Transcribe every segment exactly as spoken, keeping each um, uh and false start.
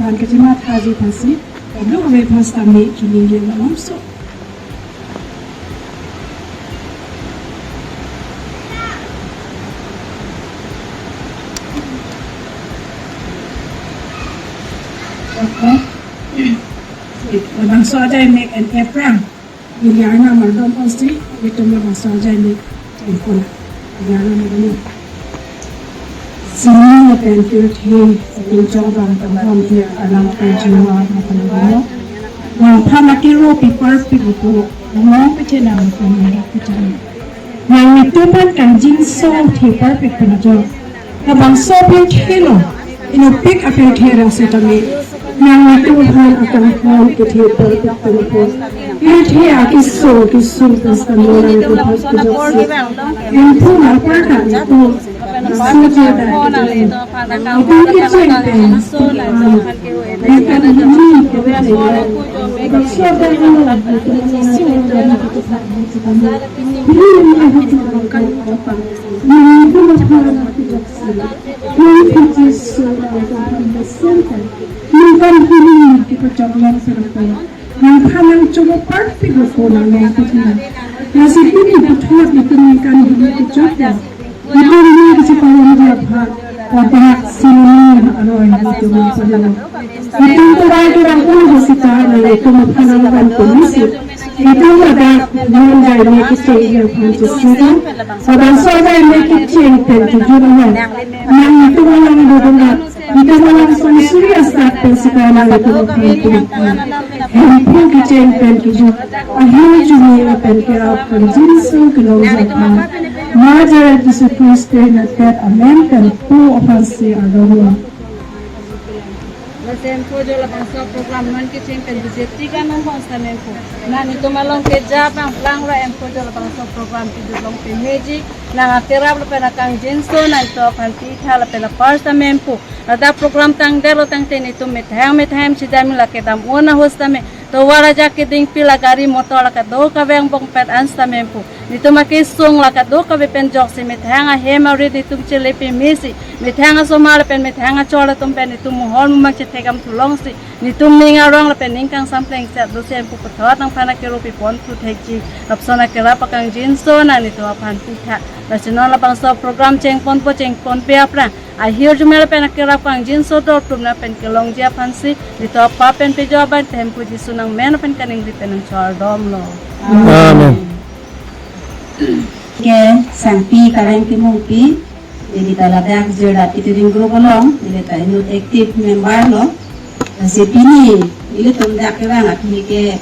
An kachimathaji aphansi, kadokave aphan sitame chiningri alam so. Labangso ajai mek an aphrang. Neli arnam ardom osi, itum labangso ajai mek chengpon. Neli arnam ardom. Sini lapen pirthe, sapinchok abang tonghon ke arnam ke jiwa, lapen ardom. Nangphan akero pi parpik itum, nang pachenam, nang pachenam. Nanglitum aphan kangjinso the parpik pen ajok. Labangso pirthe lo, inutpik apirthe ra sitame. Nanglitum aphan akanghon kethe parpik pen ajok. Pirthe akeso kesung pen sitame nanglitum aphan kejok si. Hemphu apar ta itum. Itum kecheng pen, nangphan nangchomo parpik lo ko nang nangphan. Lasi pini puthot itum ningkan hini kechok ya. Itum ni kachepalongji aphan, kodak sini aroi itum nangphan. Itum turai kurang ulu sita nang itum aphan nangvan komisi. Itum ada non jai ni kecheng aphan chesira. Labangso ajai mek kecheng pen kejut nang. Nang itum along dodonat. Itum along song suri asat pen sita nang itum aphan pini. Hemphu kecheng pen kejut. Ahirjume lapen ke-ap kangjinso kelongji aphan. Majar Jisu Khristo amen pen pu aphansi ardom lo. Lasi hemphu jo labangso program non kecheng pen bijeti kan nang bang sitame hemphu. Nang itum along ke ja bang plang ra hemphu jo labangso program kejut long pen meji. Nang akerap lapen akangjinso nang itum aphan pitha lapen apar sitame hemphu. Ladak program tangdetlo tangte netum methang methang chidam lake dam-un ahut sitame. Tovar ajak keding pi la gari motor la kadokave angbong pet an sitame hemphu. Netum akesung la kadokave pen joksi methang ahem arit netum chele pemesi. Methang asomar pen methang achor atum pen netum mohor mumang chethekdam thulongsi. Netum ning arong lapen ning kangsam plengset dosi hemphu puthot nangphan akero pipon thu thekji. Lapuson akerap akangjinso nang netum aphan pitha. Lasi non labangso program chengponpo chengponpe aphrang. Ahirjume lapen akerap kangjinso do atum nangpen kelongji aphansi, netum apa pen pejo abang te hemphu Jisu nangmen pen kaningri pen nangchor dom lo. Amen. Ke Sangpi Kareng Timungpi, neli ta ladak Jirda Catering Group along, neli ta inut active member lo. Lasi pini, ilitum dak kevang aphi ke,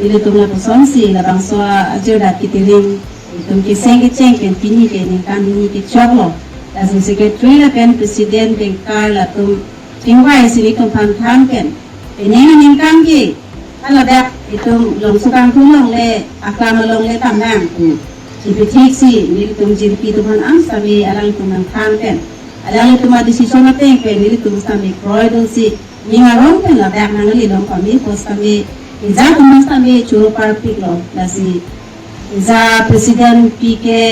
ilitum lapuson si labangso a-Jirda Catering itum keseng kecheng pen pini ke ningkan hini kechok lo. Lason secretary lapen president bengkar latum chingvai si ilitum aphan than pen. Penang aningkan ke haladak itum Longsukangthung along le akam along le tamnang pu. Chipithik si nelitum jirpi atum aphan an sitame alangtum nangthan pen. Alangtum a-decision ateng pen nelitum sitame kroidun si ning arong pen ladak nanglilong pame pu sitame, ija atum sitame choro parpik lo, lasi ija president pi ke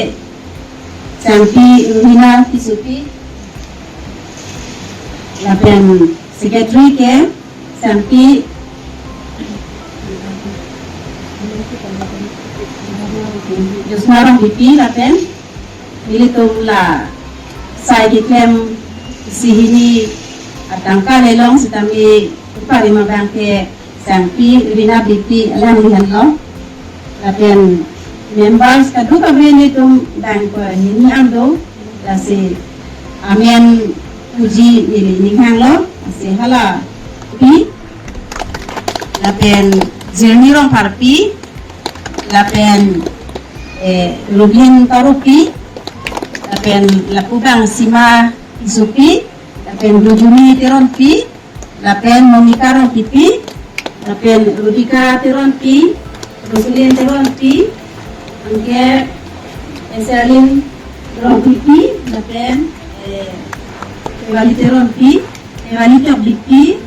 Sangpi Ruhina Tissopi, lapen secretary ke Sangpi Josna Rongpipi, lapen nelitum la sai keklem isi hini atangka le long sitame upari ma bang ke Sangpi Rina Beypi alangli henlo. Lapen members kadokave netum bang ko hini an do. Lasi amen puji neli ning hanglo. Lasi hala pi. Lapen Jirni Rongpharpi. Lapen, eh, Rubin Tarupi, lapen lapu bang Sima Tissopi, lapen Rujuni Teronpi, lapen Monica Rongpipi, lapen Rudika Teronpi, Roselyn Teronpi, anke Eserlin Rongpipi, lapen, eh, Ewali Teronpi, Ewali Tokbipi,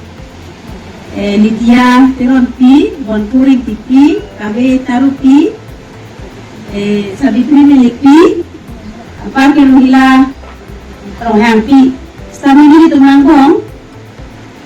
eh, Lydia Teronpi, Bonpuring Pipi, Kabe Tarupi, eh, Sabitri Milikpi, apar ke Ruhila Ronghangpi. Sitame nelitum angbong,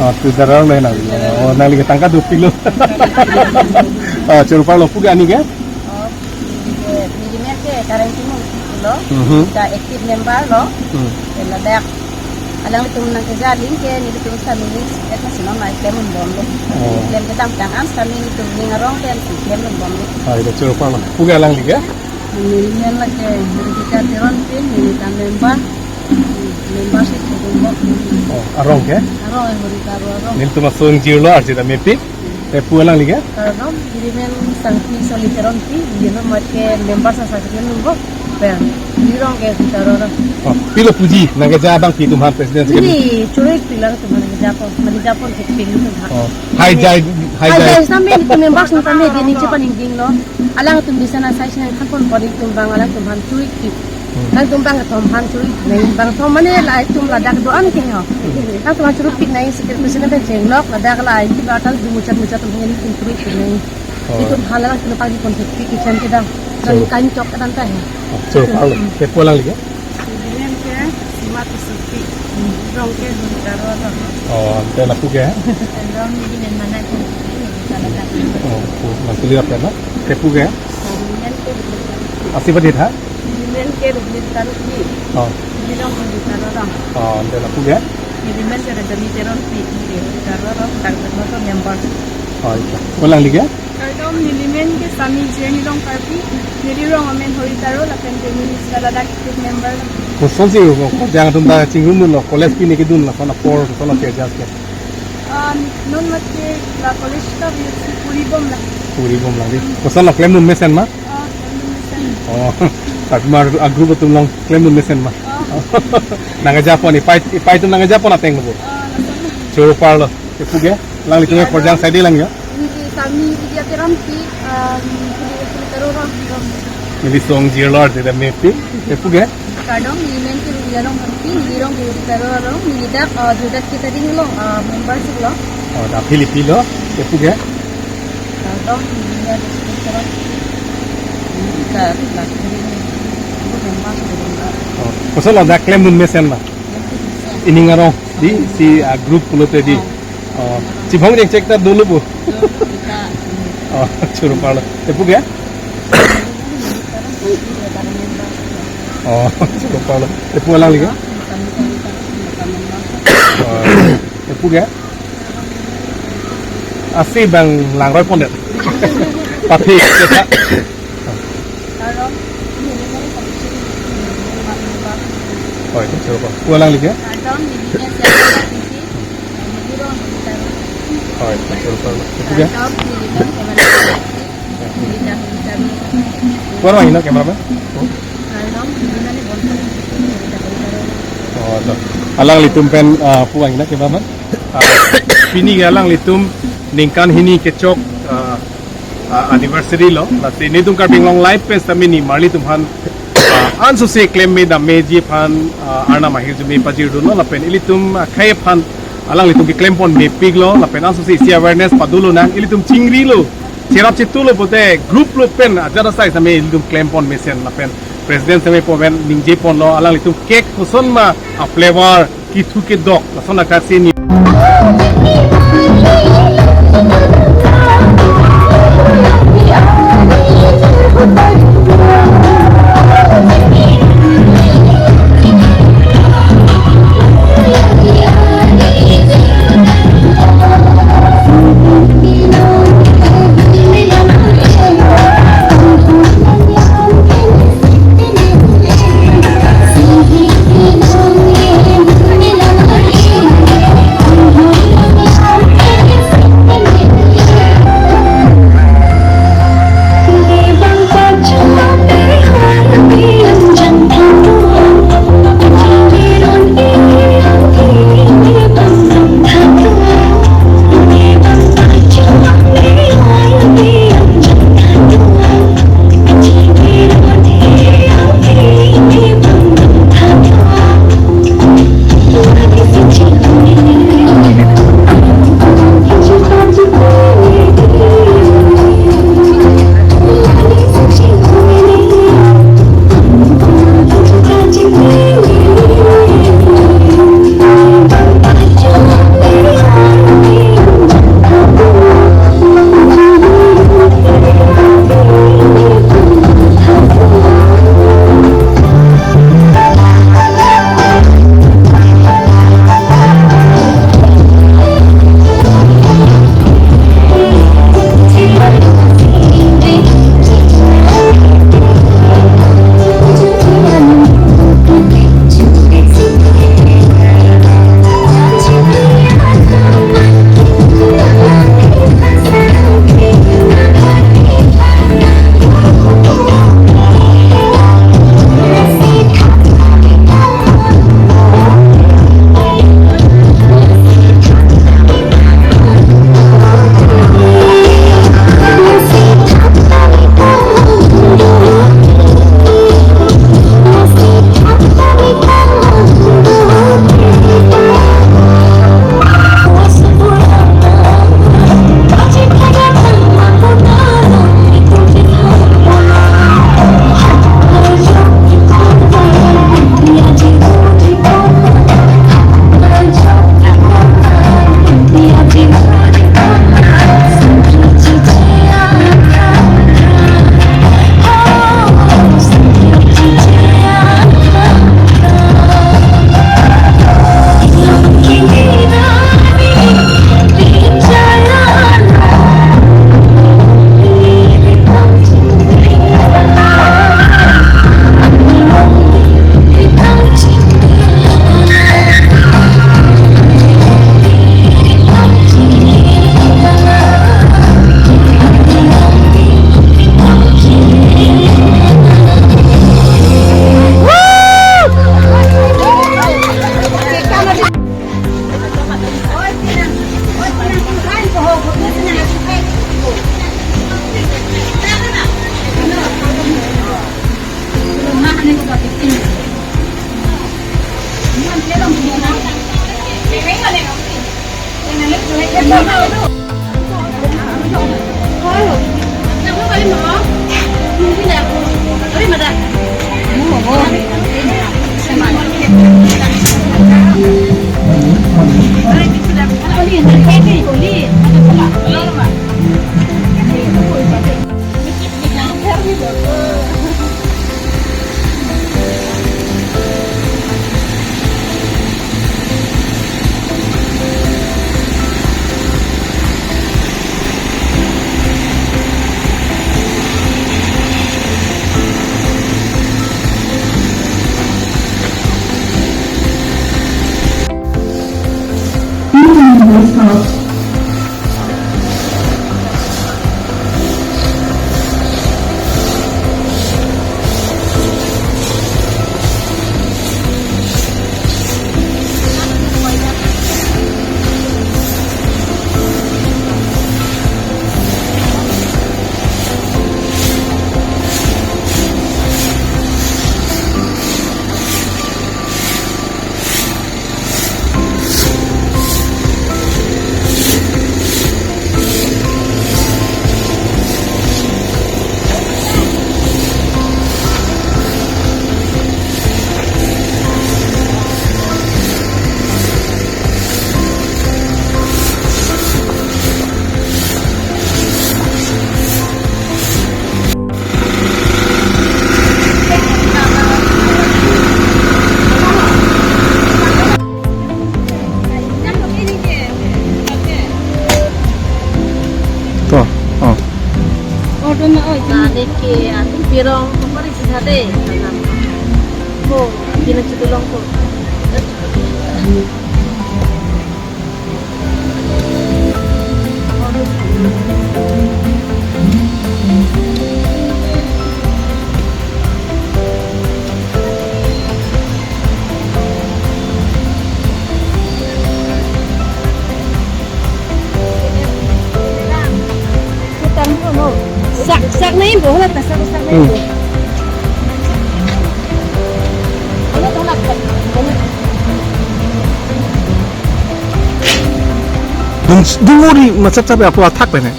Oh, treasurer lo nang. Oh, nangli ke tangka do pilo. Ah, choro parlo, puke ani ke? Oh, neli ke, neli men ke Kareng Timung pulo. Mhm. Ka active member lo. Hmm. Ladak alanglitum nangkeja aling ke nelitum sami ning et na sino mai klemdun bomlo. Oh. Klem kedam tang an sami nelitum ning arong pen si klemdun bomlo. Ah, ita choro parlo. Puke alangli ke? Neli men lake Rebecca Teronpi, neli ta member. Membership kedun bom. Oh, arong ke? Arong e Hori Taro arong. Nelitum asong jirlo arje ta mepik. Te pu alangli ke? Kardom, neli men Sangpi Soli Teronpi, neli men mat ke member sa sa klemdun bom. Pen, neli rong ke Hori Taro arong. Oh, pilo puji, nangkeja abang pi atum aphan president secretary. Neli choro-ikpik lang atum aphan nangkejapon, nangkejapon ke pin atum aphan. Oh, hai jai, hai jai. Hai jai sami nelitum members nang sami di ningje paningding lo. Alangtum bisa na sai sinang thanpon pon atum abang alangtum aphan choro-ikpik. Hmm. Alangtum abang kethom aphan choro-ik nang, bangthom mane la atum ladak do-an ke ho. Alangtum aphan choro-ikpik nang secretary president pen chenglok ladak la inti batal du muchot muchot atum aphan nelitum choro-ikpik nang. Oh. Itum aphan alangtum aphan pon-ikpik kitchen kedam. Choro. Kan chok kedam ta he. Oh, choro parlo. Hmm. Te pu alangli ke? Neli men ke Sima Tissopi, rong ke Hori Taro arong. Oh, te lapu ke? Rong neli men Mana Tissopi, neli ta ladak. Oh, pu, nangkeli apa na? Te pu ke? Neli men ke Rubin Teronpi. Asi badit ha? Neli men ke Rubin Teronpi. Oh. Neli rong Hori Taro arong. Oh, te lapu ke? Neli men ke Rajani Teronpi, neli Hori Taro arong, dak motor member. Oh, iya. Pu alangli ke? Kardom, neli men ke Sami Jenny Rongkarpi, neli rong amen Hori Taro, lapen ke neli sila ladak active member. Kosonsi ko, ko, jang atum ta chingrumdunlo, college pini kedun lason apor, koson aphi adjust ke? Ah, non mat ke la college ta bi si puri bom la. Puri bom lang di. Kosonlo klemdun mesen ma? Ah, klemdun mesen. Oh, tak mar a group atum along klemdun mesen ma? Ah. Nangkejapon, ipai, ipai atum nangkejapon ateng lo bo. Ah, lason. Choro parlo. Te puke, alanglitum ke korjang sai di lang ya. Neli Sami Vidya Teronpi, um, Hori, Hori Taro arong. Neli asong jirlo arje ta mepik. Te puke? Kardom, neli men ke Rubia Rongkarpi, neli rong ke Hori Taro arong, neli dak, uh, Judat kita ding lo, uh, membership lo. Oh, dak Philippi lo. Te puke? Kardom, neli men Rubia Rongkarpi. Neli dak, dak, neli membership lo. Oh, kosonlo dak klemdun mesen ma? Ining arong di si, ah, group pulote di. Oh, chibong jeng chek ta dolo bo. Oh, choro parlo. Te puke? Oh, choro parlo. Te pu alangli ke? Oh, te puke? Asi bang langroi pondet. Papi kita. Oi, te choro parlo. Pu alangli ke? Oi, te choro parlo. Te puke? Pu alangli ke? Pu alangli ke cameraman? Oh, to. Alanglitum pen, ah, pu alangli ke cameraman? Ah, pini ke alanglitum ningkan hini kechok, ah, ah, anniversary lo, lasi nelitum Karbi Anglong Live pen sitame nimarli atum aphan, ah, ansose klem me dam meji aphan, ah, Arnam ahirjume pajirdunlo lapen ilitum, ah, akhei aphan alanglitum keklempon mepiklo lapen ansose isi awareness padolo nang ilitum chingrilo, cherap chetulo pulote group lo pen ajat asai sitame ilitum klempon mesen lapen president sitame pu pen ningjeponlo alanglitum cake koson ma a flavor kethu kedok lason akhei si ni. To, oh. Order na oi. Tadi ke atum pirong kemarin sih ada. Oh, bilang situ longkok. Sak, sak nai bo, hala ta sak, sak nai bo. Hmm. Dung, dung ori ma chap chap apo athak pen he.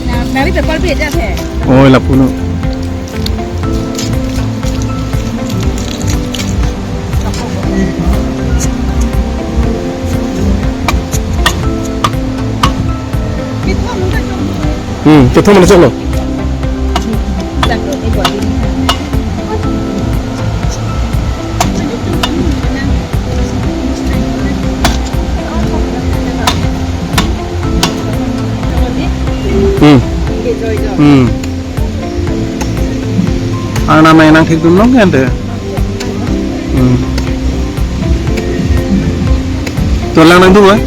Na, nari paper bi aja the. Oi, lapu no. Hmm, kethom mana choklo? Hmm. Hmm. Arnam nangthekdun long kan te. Hmm. To lang nangdun, eh?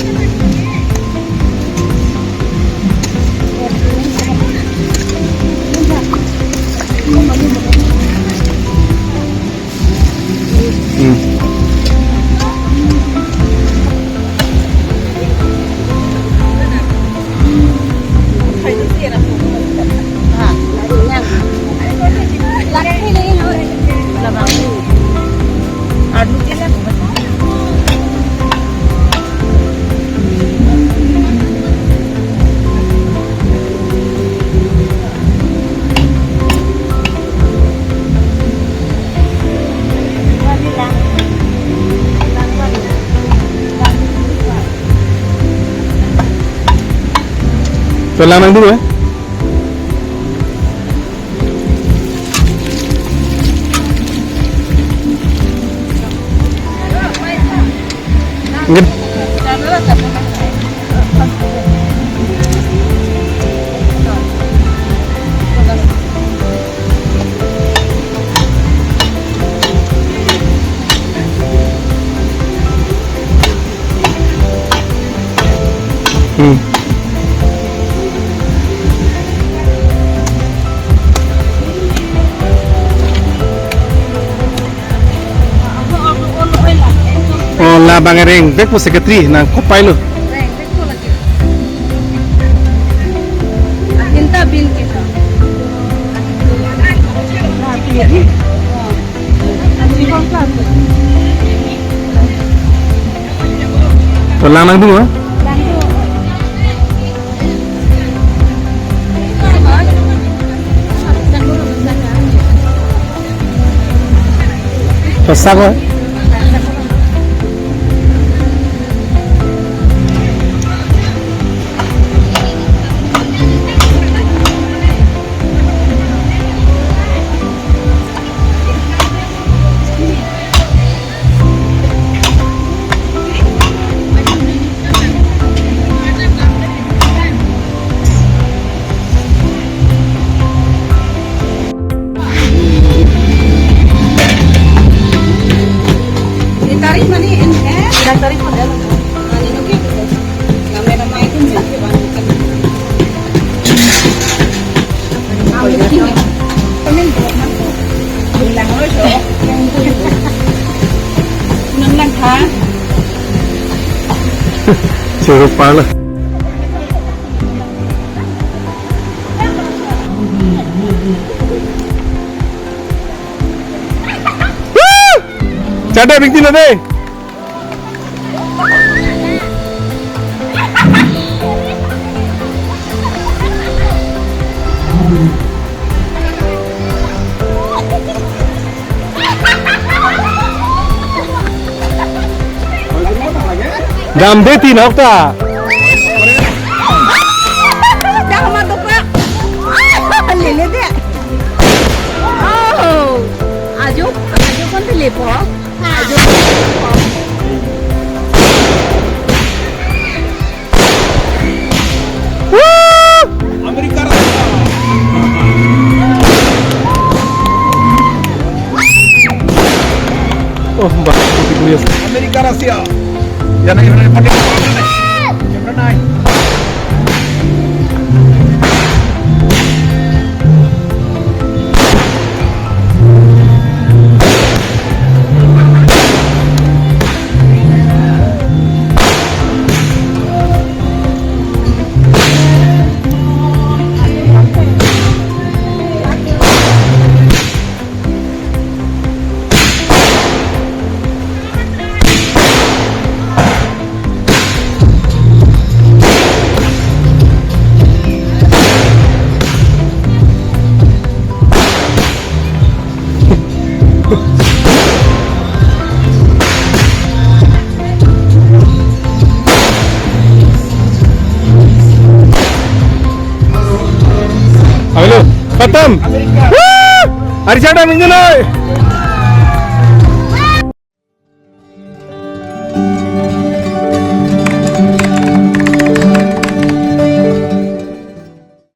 Hmm. To lang nangdun, eh? Hmm. Oh, labang rengvek po secretary nangkopai lo. Inta bin ke sa. Lang nangdun, ha? Sosai ko. Tarik mani en, eh? Tarik pon ya. Mani nuki. Yang merah mai tu mesti bang. Choro pala. Chada bikti na de. Damde tin hok ta. Dah ma dokra. Lele de. Oh. Ajo, ajo kon lele po. Amerika Russia. Oh, bah, putih kuliah. Amerika Russia. Yang ini pakai. Yang pernah. Hello, Patam. Woo! Ari chada minjai noi.